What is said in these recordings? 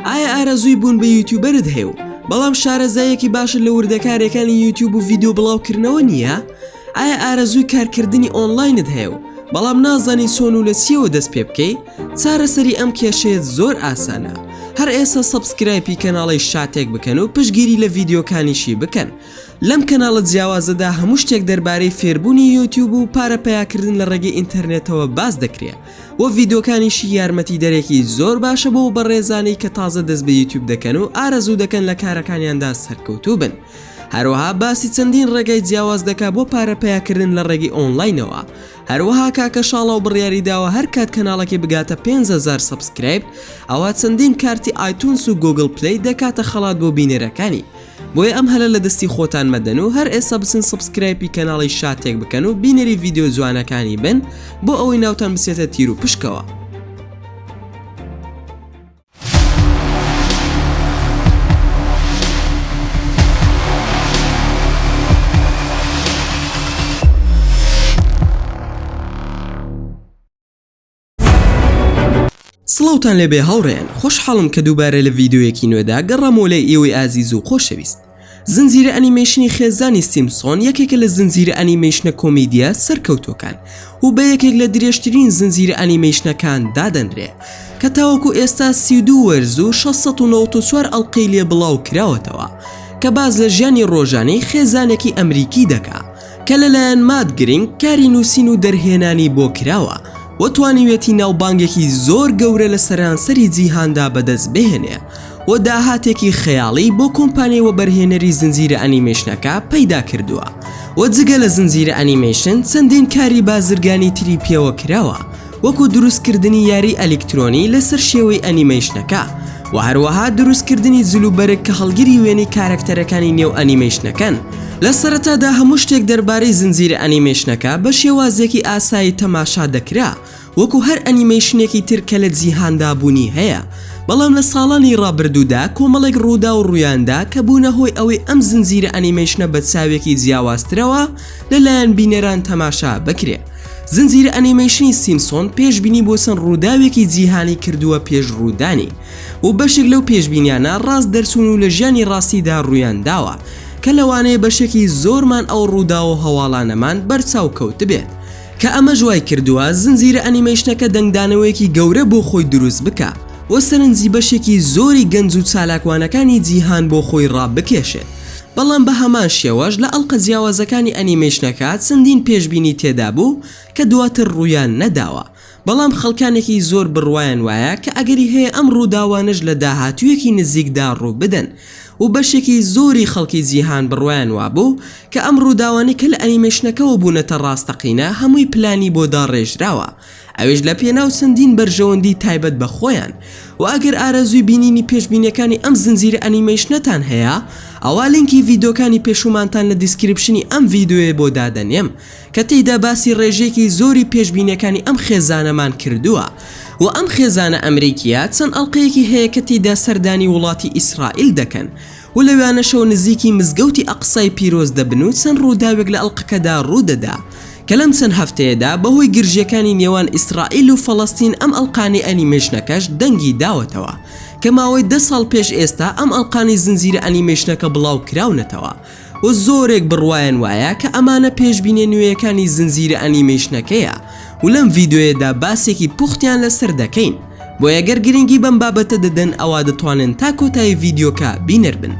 ئایا ئارەزووی بوون بە یوتیوبەرت هەیە و بەڵام شارەزایەکی باشت لە وردەکارێکانی یوتیوب و ڤیدیۆ بڵاوکردنەوە نییە؟ ئایا ئارەزووی کارکردنی ئۆنلاینت هەیە و بەڵام نازانی چۆن و لە چیەوە دەست پێ بکەی؟ چارەسەری ئەم کێشەیەت زۆر ئاسانە هەر ئێستا subscribe ی کەناڵی شاتێک بکەن و پشتگیری لە ڤیدیۆکانیشی بکەن لەم کەناڵە جیاوازەدا هەموو شتێک دەربارەی فێربوونی یوتیوب و پارە پەیاکردن لە ڕێگەی ئینتەرنێتەوە باس دەکرێ وە ڤیدۆکانیشی یارمەتی دەرێکی زۆر باشە بۆ بەڕێزانەی کە تازە دەست بە یوتیوب دەکەن و ئارەزوو دەکەن لە کارەکانیاندا سەرکەوتوو بن هەروەها باسی چەندین ڕێگای جیاواز دەکا بۆ پارە پەیاکردن لە ڕێگەی ئۆنلاینەوە هەروەها کاکە شاڵاو بڕیاری داوە هەر کات کەناڵەکەی بگاتە 5000 subscribe ئەوا چەندین کارتی iTunes و Google Play دەکاتە خەڵات بۆ بینەرەکانی بۆیە ئەم هەلە لە دەستی خۆتان مەدەن و هەر ئێستا بچن subscribe ی کەناڵی شاتێک بکەن و بینەری ڤیدیۆ جوانەکانی بن بۆ ئەوەی ناوتان بچێتە تیر و پشکەوە. سڵاوتان لێبێ هاوڕێیان خۆشحاڵم کە دووبارە لە ڤیدیۆیەکی نوێدا گەڕامەوە لای ئێوەی ئازیز و خۆشەویست زنجیرە ئەنیمەیشنی خێزانی سیمسۆن یەکێکە لە زنجیرە ئەنیمەیشنە کۆمیدیە سەرکەوتووەکان و بە یەکێک لە درێژترین زنجیرە ئەنیمەیشنەکان دادەنرێ کە تاوەکو ئێستا 32 وەرز و 694 ئەڵقەی لێ بڵاو کراوەتەوە کە باس لە ژیانی ڕۆژانەی خێزانێکی ئەمریکی دەکا کە لەلایەن مات گرینگ کاری نووسین و دەرهێنانی بۆ کراوە و توانیویەتی ناوبانگێکی زۆر گەورە لە سەرانسەری جیهاندا بەدەست بهێنێ و داهاتێکی خەیاڵی بۆ کۆمپانیای وەبەرهێنەری زنجیرە ئەنیمەیشنەکە پەیدا کردووە و جگە لە زنجیرە ئەنیمەیشن چەندین کاری بازرگانی تری پێوە کراوە وەکو دروستکردنی یاری ئەلیکترۆنی لەسەر شێوەی ئەنیمەیشنەکە و هەروەها دروستکردنی جلوبەرگ کە هەڵگری وێنەی کارەکتەرەکانی نێو ئەنیمەیشنەکەن. لە سەرەتادا هەموو شتێک دەربارەی زنجیرە ئەنیمەیشنەکە بە شێوازێکی ئاسایی تەماشا دەکرا وەکو هەر ئەنیمەیشنێکی تر کە لە جیهاندا بوونی هەیە بەڵام لە ساڵانی ڕابردوودا کۆمەڵێک ڕووداو ڕوویاندا کە بوونە هۆی ئەوەی ئەم زنجیرە ئەنیمەیشنە بە چاوێکی جیاوازترەوە لەلایەن بینەران تەماشا بکرێ. زنجیرە ئەنیمەیشنی سیمسۆن پێشبینی بۆ چەند ڕووداوێکی جیهانی کردووە پێش ڕوودانی و بەشێک لەو پێشبینیانە ڕاست دەرچوون و لە ژیانی ڕاستیدا ڕوویان داوە کە لەوانەیە بەشێکی زۆرمان ئەو ڕووداو و هەواڵانەمان بەرچاو کەوتبێت کە ئەمەش وای کردووە زنجیرە ئەنیمەیشنەکە دەنگدانەوەیەکی گەورە بۆ خۆی دروست بکا و سەرنجی بەشێکی زۆری گەنج و چالاکوانەکانی جیهان بۆ خۆی ڕابکێشێت. بەڵام بە هەمان شێوەش لە ئەڵقە جیاوازەکانی ئەنیمەیشنەکە چەندین پێشبینی تێدابوو کە دواتر ڕوویان نەداوە، بەڵام خەڵکانێکی زۆر بڕوایان وایە کە ئەگەری هەیە ئەم ڕووداوانەش لە داهاتوویەکی نزیکدا ڕووبدەن و بەشێکی زۆری خەڵکی جیهان بڕوایان وابوو کە ئەم ڕووداوانەی کە لە ئەنیمەیشنەکەوە بوونەتە ڕاستەقینە هەمووی پلانی بۆ داڕێژراوە ئەویش لە پێناو چەندین بەرژەوەندی تایبەت بە خۆیان وە ئەگەر ئارەزووی بینینی پێشبینیەکانی ئەم زنجیرە ئەنیمەیشنەتان هەیە ئەوا لینکی ڤیدۆکانی پێشوومانتان لە description ی ئەم ڤیدۆیە بۆ دادەنێم کە تێیدا باسی ڕێژەیەکی زۆری پێشبینیەکانی ئەم خێزانەمان کردووە وە ئەم خێزانە ئەمریکیە چەند ئەڵقەیەکی هەیە کە تێیدا سەردانی وڵاتی ئیسرائیل دەکەن و لەویانەشەوە نزیکی مزگەوتی ئەقسای پیرۆز دەبن و چەند ڕووداوێک لە ئەڵقەکەدا ڕوودەدا کە لەم چەند هەفتەیەدا بەهۆی گرژیەکانی نێوان ئیسرائیل و فەڵەستین ئەم ئەڵقانەی ئەنیمەیشنەکەش دەنگی داوەتەوە کە ماوەی دە ساڵ پێش ئێستا ئەم ئەڵقانەی زنجیرە ئەنیمەیشنەکە بڵاو کراونەتەوە و زۆرێک بڕوایان وایە کە ئەمانە پێشبینیە نوێیەکانی زنجیرە ئەنیمەیشنەکەیە و لەم ڤیدیۆیەدا باسێکی پوختیان لەسەر دەکەین. بۆیە گەر گرنگی بەم بابەتە دەدەن ئەوا دەتوانن تا کۆتایی ڤیدیۆکە بینەر بن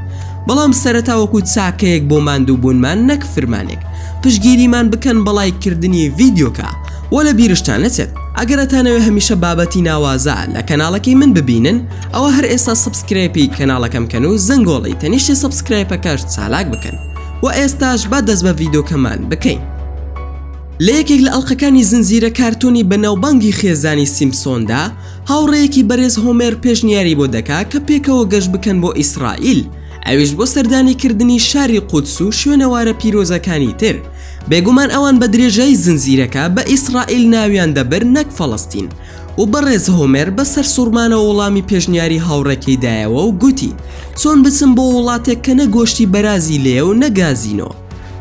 بەڵام سەرەتا وەکو چاکەیەک بۆ ماندووبوونمان نەک فرمانێک پشتگیریمان بکەن بە ڵایک کردنی ڤیدیۆکە وە لە بیرشتان نەچێت ئەگەر ئەتانەوێ هەمیشە بابەتی ناوازە لە کەناڵەکەی من ببینن ئەوا هەر ئێستا subscribe ی کەناڵەکەم کەن و زەنگۆڵەی تەنیشتی subscribe ەکەش چالاک بکەن وە ئێستاش با دەست بە ڤیدۆکەمان بکەین. لە یەکێک لە ئەڵقەکانی زنجیرە کارتۆنی بەناوبانگی خێزانی سیمپسۆندا، هاوڕێیەکی بەرێز هۆمێر پێشنیاری بۆ دەکا کە پێکەوە گەشت بکەن بۆ ئیسرائیل، ئەویش بۆ سەردانیکردنی شاری قودس و شوێنەوارە پیرۆزەکانی تر. بێگومان ئەوان بە درێژایی زنجیرەکە بە ئیسرائیل ناویان دەبرد نەک فەڵەستین. و بەڕێز هۆمێر بە سەرسوڕمانەوە وەڵامی پێشنیاری هاوڕێکەی دایەوە و گوتی، چۆن بچم بۆ وڵاتێک کە نە گۆشتی بەرازی لێیە و نە گازینۆ؟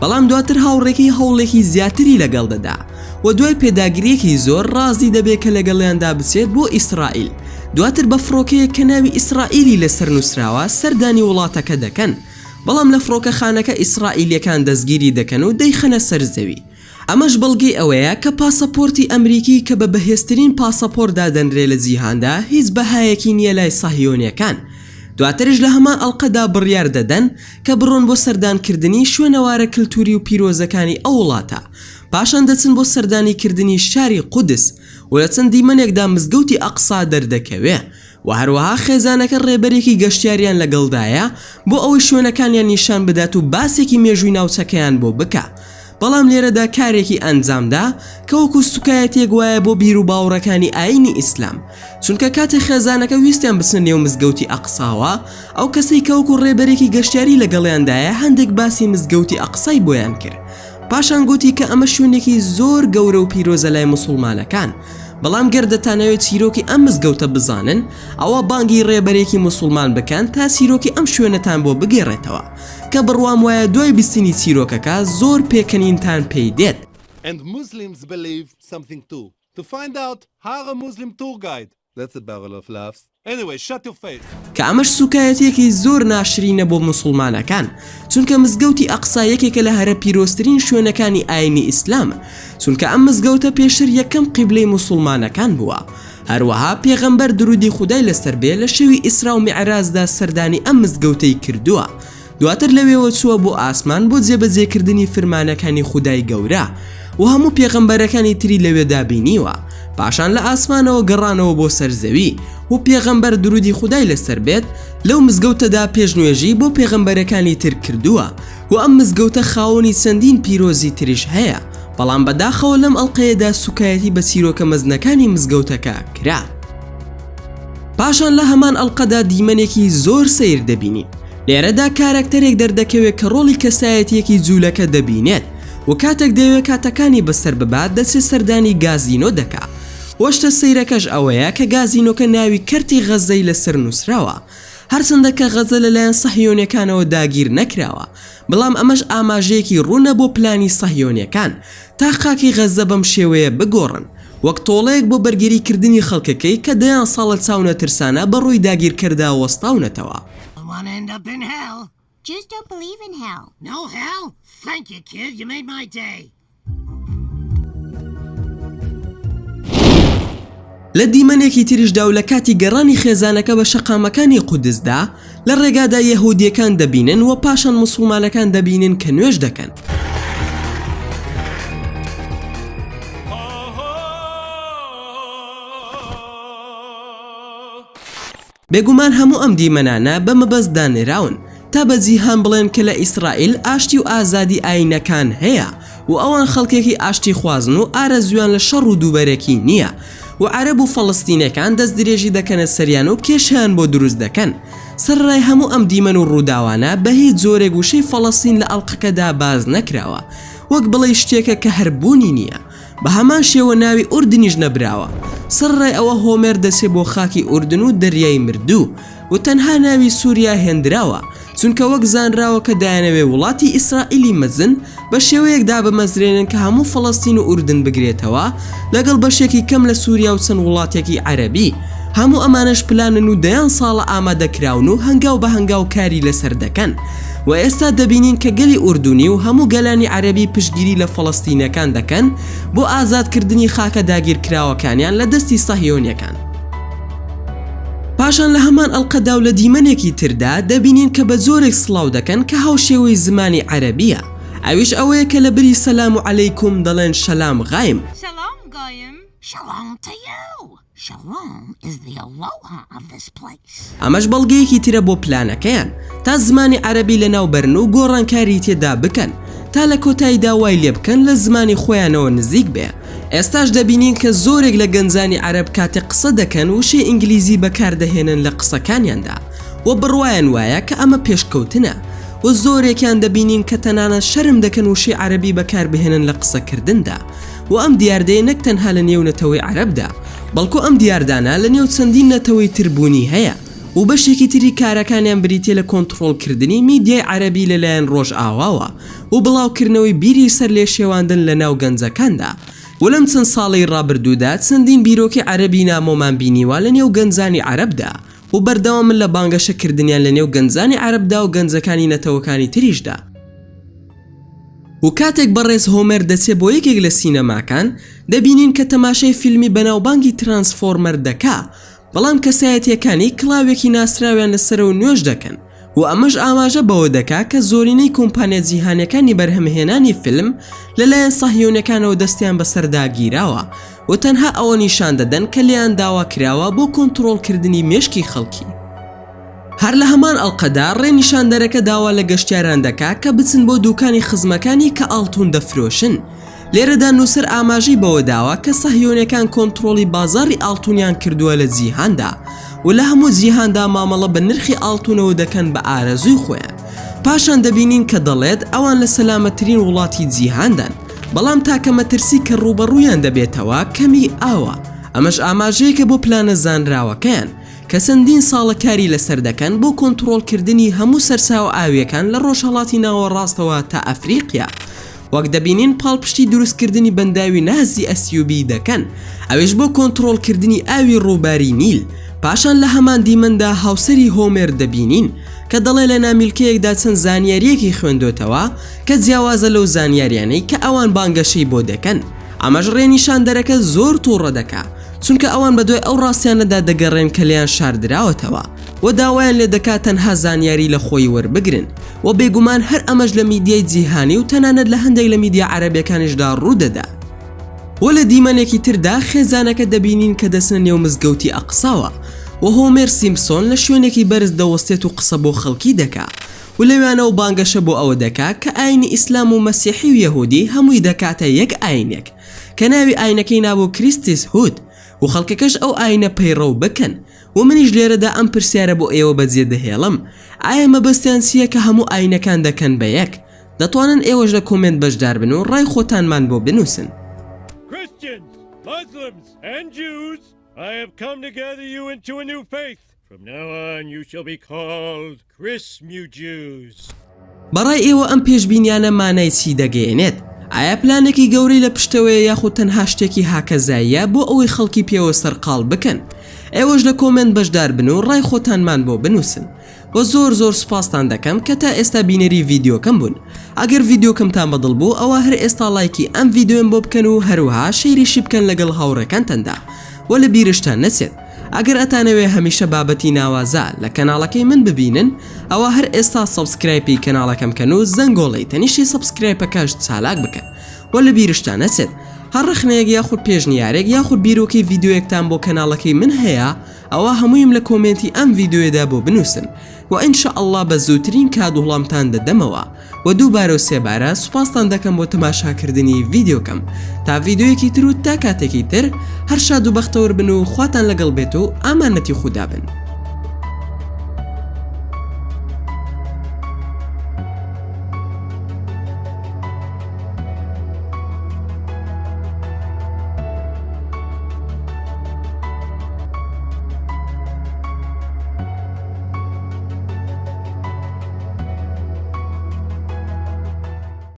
بەڵام دواتر هاوڕێکەی هەوڵێکی زیاتری لەگەڵ دەدا و دوای پێداگرییەکی زۆر ڕازی دەبێت کە لەگەڵیاندا بچێت بۆ ئیسرائیل. دواتر بە فڕۆکەیەک کە ناوی ئیسرائیلی لەسەر نووسراوە سەردانی وڵاتەکە دەکەن، بەڵام لە فڕۆکەخانەکە ئیسرائیلیەکان دەستگیری دەکەن و دەیخەنە سەر زەوی. ئەمەش بەڵگەی ئەوەیە کە پاسەپۆرتی ئەمریکی کە بە بەهێزترین پاسەپۆرت دادەنرێ لە جیهاندا هیچ بەهایەکی نییە لای سەهیۆنیەکان. دواتریش لە هەمان ئەڵقەدا بڕیار دەدەن کە بڕۆن بۆ سەردانکردنی شوێنەوارە کلتوری و پیرۆزەکانی ئەو وڵاتە، پاشان دەچن بۆ سەردانیکردنی شاری قودس و لە چەند دیمەنێکدا مزگەوتی ئەقسا دەردەکەوێ و هەروەها خێزانەکە ڕێبەرێکی گەشتیاریان لەگەڵدایە بۆ ئەوەی شوێنەکانیان نیشان بدات و باسێکی مێژووی ناوچەکەیان بۆ بکا بەڵام لێرەدا کارێکی ئەنجامدا کە وەکو سوکایەتیەک وایە بۆ بیروباوڕەکانی ئاینی ئیسلام چونکە کاتێک خێزانەکە ویستیان بچنە نێو مزگەوتی ئەقساوە ئەو کەسەی کە وەکو ڕێبەرێکی گەشتیاری لەگەڵیاندایە هەندێک باسی مزگەوتی ئەقسای بۆیان کرد پاشان گوتی کە ئەمە شوێنێکی زۆر گەورە و پیرۆزە لای موسوڵمانەکان، بەڵام گەر دەتانەوێت چیرۆکی ئەم مزگەوتە بزانن ئەوا بانگی ڕێبەرێکی موسوڵمان بکەن تا چیرۆکی ئەم شوێنەتان بۆ بگێڕێتەوە، کە بڕوام وایە دوای بیستنی چیرۆکەکە زۆر پێکەنینتان پێی دێت. And Muslims believe something too. To find out, hire a Muslim tour guide. That's a barrel of laughs. Anyway, shut your face. کە ئەمەش سوکایەتیەکی زۆر ناشرینە بۆ موسوڵمانەکان چونکە مزگەوتی ئەقسا یەکێکە لە هەرە پیرۆزترین شوێنەکانی ئاینی ئیسلام چونکە ئەم مزگەوتە پێشتر یەکەم قیبلەی موسوڵمانەکان بووە هەروەها پێغەمبەر درودی خودای لەسەر بێ لە شەوی ئیسرا و میعراجدا سەردانی ئەم مزگەوتەی کردووە دواتر لەوێوە چووە بۆ ئاسمان بۆ جێبەجێکردنی فرمانەکانی خودای گەورە و هەموو پێغەمبەرەکانی تری لەوێدا بینیوە، پاشان لە ئاسمانەوە گەڕانەوە بۆ سەر زەوی و پێغەمبەر درودی خودای لەسەر بێت لەو مزگەوتەدا پێشنوێژی بۆ پێغەمبەرەکانی تر کردووە و ئەم مزگەوتە خاوەنی چەندین پیرۆزی تریش هەیە، بەڵام بەداخەوە لەم ئەڵقەیەدا سوکایەتی بە چیرۆکە مەزنەکانی مزگەوتەکە کرا. پاشان لە هەمان ئەڵقەدا دیمەنێکی زۆر سەیر دەبینین، لێرەدا کارەکتەرێک دەردەکەوێت کە ڕۆڵی کەسایەتییەکی جوولەکە دەبینێت و کاتێک دەیەوێت کاتەکانی بەسەر ببات دەچێت سەردانی گازینۆ دەکا و شتە سەیرەکەش ئەوەیە کە گازینۆکە ناوی کەرتی غەززەی لەسەر نووسراوە هەرچەندە کە غەززە لەلایەن سەهیۆنیەکانەوە داگیر نەکراوە بەڵام ئەمەش ئاماژەیەکی ڕوونە بۆ پلانی سەهیۆنیەکان تا خاکی غەززە بەم شێوەیە بگۆڕن وەک تۆڵەیەک بۆ بەرگری کردنی خەڵکەکەی کە دەیان ساڵە چاونەترسانە بە ڕووی داگیرکەردا وەستاونەتەوە. لە دیمەنێکی تریشدا و لە کاتی گەڕانی خێزانەکە بە شەقامەکانی قودسدا، لە ڕێگادا یەهودییەکان دەبینن و پاشان موسڵمانەکان دەبینن کە نوێژ دەکەن. بێگومان هەموو ئەم دیمەنانە بە مەبەست دانراون تا بە جیهان بڵێن کە لە ئیسرائیل ئاشتی و ئازادی ئاینەکان هەیە و ئەوان خەڵکێکی ئاشتیخوازن و ئارەزوویان لە شەڕ و دووبەرەکی نییە و عەرەب و فەڵەستینەکان دەستدرێژی دەکەنە سەریان و کێشەیان بۆ دروست دەکەن. سەرەڕای هەموو ئەم دیمەن و ڕووداوانە بە هیچ جۆرێک وشەی فەڵەستین لە ئەڵقەکەدا باس نەکراوە وەک بڵێی شتێکە کە هەر بوونی نییە. بە هەمان شێوە ناوی ئوردنیش نەبراوە. سەرەڕای ئەوە هۆمێر دەچێ بۆ خاکی ئوردن و دەریای مردوو و تەنها ناوی سوریا هێندراوە چونکە وەک زانراوە کە دایانەوێ وڵاتی ئیسرائیلی مەزن بە شێوەیەک دابمەزرێنن کە هەموو فەڵەستین و ئوردن بگرێتەوە لەگەڵ بەشێکی کەم لە سوریا و چەند وڵاتێکی عەرەبی هەموو ئەمانەش پلانن و دەیان ساڵە ئامادەکراون و هەنگاو بە هەنگاو کاری لەسەر دەکەن و ئێستا دەبینین کە گەلی ئوردونی و هەموو گەلانی عەرەبی پشتگیری لە فەڵەستینەکان دەکەن بۆ ئازادکردنی خاکە داگیرکراوەکانیان لە دەستی سەهیۆنیەکان. پاشان لە هەمان ئەڵقەدا و لە دیمەنێکی تردا دەبینین کە بە جۆرێک سڵاو دەکەن کە هاوشێوەی زمانی عەرەبیە ئەویش ئەوەیە کە لە بری سەلام و عەلەیکوم دەڵێن شەلام غایم. Shalom goyim. Shalom to you. Shalom is the aloha of this place. ئەمەش بەڵگەیەکی ترە بۆ پلانەکەیان تا زمانی عەرەبی لەناو بەرن و گۆڕانکاری تێدا بکەن تا لە کۆتاییدا وای لێبکەن لە زمانی خۆیانەوە نزیک بێ ئێستاش دەبینین کە زۆرێک لە گەنجانی عەرەب کاتێک قسە دەکەن وشەی ئینگلیزی بەکاردەهێنن لە قسەکانیاندا و بڕوایان وایە کە ئەمە پێشکەوتنە و زۆرێکیان دەبینین کە تەنانەت شەرم دەکەن وشەی عەرەبی بەکاربهێنن لە قسەکردندا و ئەم دیاردەیە نەک تەنها لە نێو نەتەوەی عەرەبدا بەڵکو ئەم دیاردانە لە نێو چەندین نەتەوەی تر بوونی هەیە و بەشێکی تری کارەکانیان بریتیە لە کۆنتڕۆڵکردنی میدیای عەرەبی لە لایەن ڕۆژئاواوە و بڵاوکردنەوەی بیری سەرلێشێواندن لە ناو گەنجەکاندا. و لەم چەند ساڵەی ڕابردوودا چەندین بیرۆکەی عەرەبی نامۆمان بینیوە لە نێو گەنجانی عەرەبدا و بەردەوامن لە بانگەشە کردنیان لە نێو گەنجانی عەرەبدا و گەنجەکانی نەتەوەکانی تریشدا. و کاتێک بەڕێز هۆمەر دەچێ بۆ یەکێک لە سینەماکان دەبینین کە تەماشای فیلمی بەناوبانگی ترانسفۆرمەر دەکا بەڵام کەسایەتیەکانی کڵاوێکی ناسراویان لەسەرە و نوێژ دەکەن و ئەمەش ئاماژە بەوە دەکا کە زۆرینەی کۆمپانیا جیهانیەکانی بەرهەمهێنانی فیلم لەلایەن سەهیۆنیەکانەوە دەستیان بەسەردا گیراوە و تەنها ئەوە نیشان دەدەن کە لێیان داوا کراوە بۆ کۆنتڕۆڵکردنی مێشکی خەڵکی. هەر لە هەمان ئەڵقەدا ڕێنیشاندەرەکە داوا لە گەشتیاران دەکا کە بچن بۆ دوکانی خزمەکانی کە ئاڵتون دەفرۆشن. لێرەدا نووسەر ئاماژەی بەوە داوە کە سەهیۆنیەکان کۆنتڕۆڵی بازاڕی ئاڵتونیان کردووە لە جیهاندا و لە هەموو جیهاندا مامەڵە بە نرخی ئاڵتونەوە دەکەن بە ئارەزووی خۆیان. پاشان دەبینین کە دەڵێت ئەوان لە سەلامەتترین وڵاتی جیهاندان، بەڵام تاکە مەترسی کە ڕووبەڕوویان دەبێتەوە کەمی ئاوە، ئەمەش ئاماژەیەکە بۆ پلانە زانراوەکەیان کە چەندین ساڵە کاری لەسەر دەکەن بۆ کۆنتڕۆڵکردنی هەموو سەرچاوە ئاوییەکان لە ڕۆژهەڵاتی ناوەڕاستەوە تا ئەفریقیا. وەک دەبینین پاڵپشتی دروستکردنی بەنداوی نازی ئەسیوبی دەکەن ئەویش بۆ کۆنتڕۆڵکردنی ئاوی ڕووباری نیل، پاشان لە هەمان دیمەندا هاوسەری هۆمێر دەبینین کە دەڵێ لە نامیلکەیەکدا چەند زانیارییەکی خوێندۆتەوە کە جیاوازە لەو زانیاریانەی کە ئەوان بانگەشەی بۆ دەکەن ئەمەش ڕێنیشاندەرەکە زۆر توڕە دەکا چونکە ئەوان بەدوای ئەو ڕاستیانەدا دەگەڕێن کە لێیان شاردراوەتەوە و داوایان لێدەکات تەنها زانیاری لە خۆی وەربگرن و بێگومان هەر ئەمەش لە میدیای جیهانی و تەنانەت لە هەندێک لە میدیا عەرەبیەکانیشدا ڕوودەدا. و لە دیمەنێکی تردا خێزانەکە دەبینین کە دەچنە نێو مزگەوتی ئەقساوە و هۆمێر سیمپسۆن لە شوێنێکی بەرز دەوەستێت و قسە بۆ خەڵکی دەکا و لەویانەوە بانگەشە بۆ ئەوە دەکا کە ئاینی ئیسلام و مەسیحی و یەهودی هەمووی دەکاتە یەک ئاینێک کە ناوی ئاینەکەی نابوو کریستیس هود و خەڵکەکەش ئەو ئاینە پەیڕەو بکەن و منیش لێرەدا ئەم پرسیارە بۆ ئێوە بەجێ دەهێڵم، ئایا مەبەستیان چییە کە هەموو ئاینەکان دەکەن بە یەک؟ دەتوانن ئێوەش لە کۆمێنت بەشدار بن و ڕای خۆتانمان بۆ بنووسن. Christians, Muslims and Jews, I have come to gather you into a new faith. From now on you shall be called Chrismujews. بەڕای ئێوە ئەم پێشبینیانە مانای چی دەگەیەنێت؟ ئایا پلانێکی گەورەی لە پشتەوەیە یاخود تەنها شتێکی هاکەزاییە بۆ ئەوەی خەڵکی پێوە سەرقاڵ بکەن؟ ئێوەش لە کۆمێنت بەشدار بن و ڕای خۆتانمان بۆ بنووسن. وە زۆر زۆر سوپاستان دەکەم کە تا ئێستا بینەری ڤیدیۆکەم بوون. ئەگەر ڤیدیۆکەمتان بەدڵ بوو ئەوا هەر ئێستا ڵایکی ئەم ڤیدیۆیەم بۆ بکەن و هەروەها شەیریشی بکەن لەگەڵ هاوڕێکانتاندا. وە لە بیرشتان نەچێت ئەگەر ئەتانەوێ هەمیشە بابەتی ناوازە لە کەناڵەکەی من ببینن ئەوا هەر ئێستا subscribe ی کەناڵەکەم کەن و زەنگۆڵەی تەنیشتی subscribe ەکەش چالاک بکەن وە لە بیرشتان نەچێت هەر ڕەخنەیەک یاخود پێشنیارێک یاخود بیرۆکەی ڤیدیۆیەکتان بۆ کەناڵەکەی من هەیە ئەوا هەموویم لە کۆمێنتی ئەم ڤیدیۆیەدا بۆ بنووسن وە ان شاء اللە بە زووترین کات وڵامتان دەدەمەوە وە دووبارە و سێبارە سوپاستان دەکەم بۆ تەماشاکردنی ڤیدیۆکەم تا ڤیدیۆیەکی تر و تا کاتێکی تر هەر شاد و بەختەوەر بن و خواتان لەگەڵ بێت و ئامانەتی خودا بن.